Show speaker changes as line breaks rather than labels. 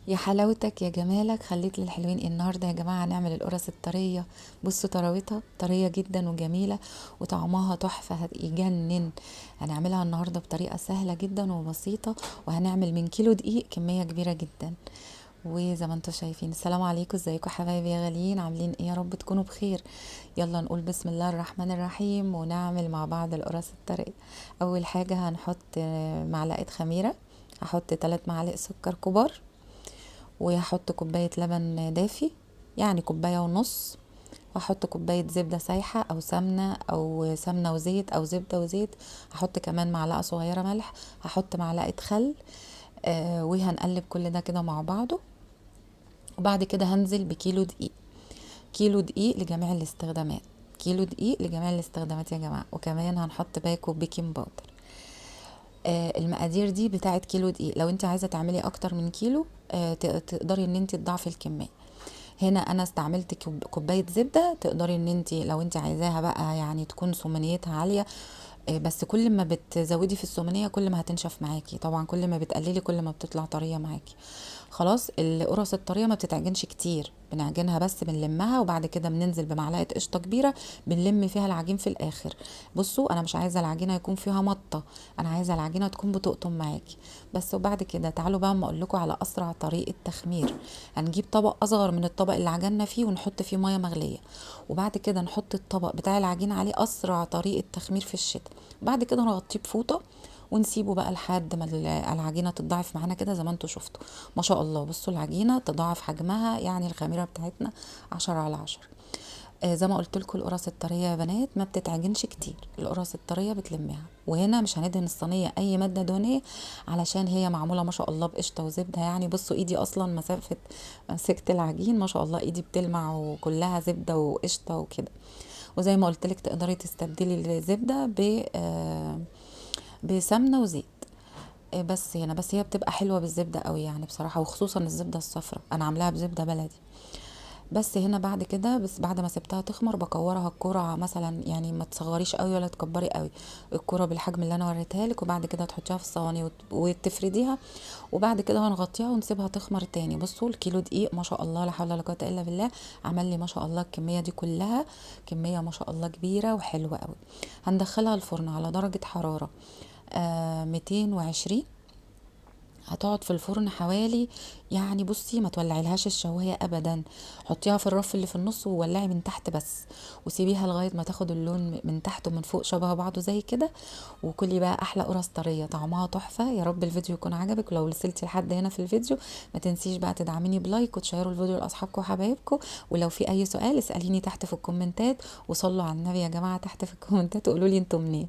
يا حلاوتك يا جمالك، خليت للحلوين. النهارده يا جماعة هنعمل القرص الطريه. بصوا طراوتها طرية جدا وجميلة وطعمها تحفة يجنن. هنعملها النهارده بطريقة سهلة جدا وبسيطة، وهنعمل من كيلو دقيق كمية كبيرة جدا. وزي ما انتم شايفين، السلام عليكم، ازيكم حبايبي يا غاليين، عاملين ايه؟ يا رب تكونوا بخير. يلا نقول بسم الله الرحمن الرحيم ونعمل مع بعض القرص الطريه. اول حاجة هنحط معلقه خميره، هحط 3 معالق سكر كبار، وهحط كوباية لبن دافي يعني كوباية ونص، وهحط كوباية زبدة سايحه او سمنه، او سمنه وزيت، او زبدة وزيت. هحط كمان معلقه صغيرة ملح، هحط معلقه خل، وهنقلب كل ده كده مع بعضه. وبعد كده هنزل بكيلو دقيق، كيلو دقيق لجميع الاستخدامات، كيلو دقيق لجميع الاستخدامات يا جماعة. وكمان هنحط باكو baking powder. المقادير دي بتاعت كيلو دقيق، لو انت عايزه تعملي اكتر من كيلو، تقدري ان انت تضاعفي الكمية. هنا انا استعملت كوباية زبدة، تقدري ان انت لو انت عايزاها بقى يعني تكون سمنيتها عالية، بس كل ما بتزودي في السمنيه كل ما هتنشف معاكي، طبعا كل ما بتقللي كل ما بتطلع طرية معاكي. خلاص القرص الطريه ما بتتعجنش كتير، بنعجنها بس بنلمها، وبعد كده بننزل بمعلقه قشطه كبيرة بنلم فيها العجين في الاخر. بصوا انا مش عايزه العجينة يكون فيها مطه، انا عايزه العجينة تكون بتقطم معاكي بس. وبعد كده تعالوا بقى اما اقول لكم على اسرع طريقه تخمير. هنجيب طبق اصغر من الطبق اللي عجنا فيه ونحط فيه مية مغليه، وبعد كده نحط الطبق بتاع العجين عليه. اسرع طريقه تخمير في الشتاء. بعد كده نغطيه بفوطه ونسيبه بقى لحد ما العجينة تتضاعف معانا كده زي ما انتوا شفتوا ما شاء الله. بصوا العجينة تضاعف حجمها، يعني الخميره بتاعتنا 10 على 10. زي ما قلت لكم القرص الطريه يا بنات ما بتتعجنش كتير، القرص الطريه بتلمها. وهنا مش هندهن الصينية اي مادة دهنية علشان هي معمولة ما شاء الله بقشطه وزبده. يعني بصوا ايدي اصلا مسافة مسكت العجين ما شاء الله ايدي بتلمع وكلها زبدة وقشطه وكده. وزي ما قلت لك تقدري تستبدلي الزبدة بسمنه وزيت، بس هنا بس هي بتبقى حلوة بالزبده قوي يعني بصراحة، وخصوصا الزبدة الصفراء، انا عاملاها بزبده بلدي. بس هنا بعد كده، بس بعد ما سبتها تخمر بكورها الكرة مثلا، يعني ما تصغريش قوي ولا تكبري قوي، الكرة بالحجم اللي انا وريتها لك. وبعد كده تحطيها في الصواني وتفرديها، وبعد كده هنغطيها ونسيبها تخمر تاني. بصوا الكيلو دقيق ما شاء الله لا حول ولا قوة الا بالله، عمل لي ما شاء الله الكمية دي كلها، كمية ما شاء الله كبيرة وحلوة قوي. هندخلها الفرن على درجة حرارة، 220. هتقعد في الفرن حوالي يعني بصي ما تولعيلهاش الشوايه ابدا، حطيها في الرف اللي في النص وولعي من تحت بس، وسيبيها لغاية ما تاخد اللون من تحت ومن فوق شبه بعضه زي كده. وكلي بقى احلى قرص طرية طعمها تحفة. يا رب الفيديو يكون عجبك، ولو وصلتي لحد هنا في الفيديو ما تنسيش بقى تدعميني ب like وتشيروا الفيديو لاصحابكم وحبايبكم. ولو في اي سؤال اساليني تحت في الكومنتات، وصلوا على النبي يا جماعة تحت في الكومنتات وقولوا لي انتوا منين.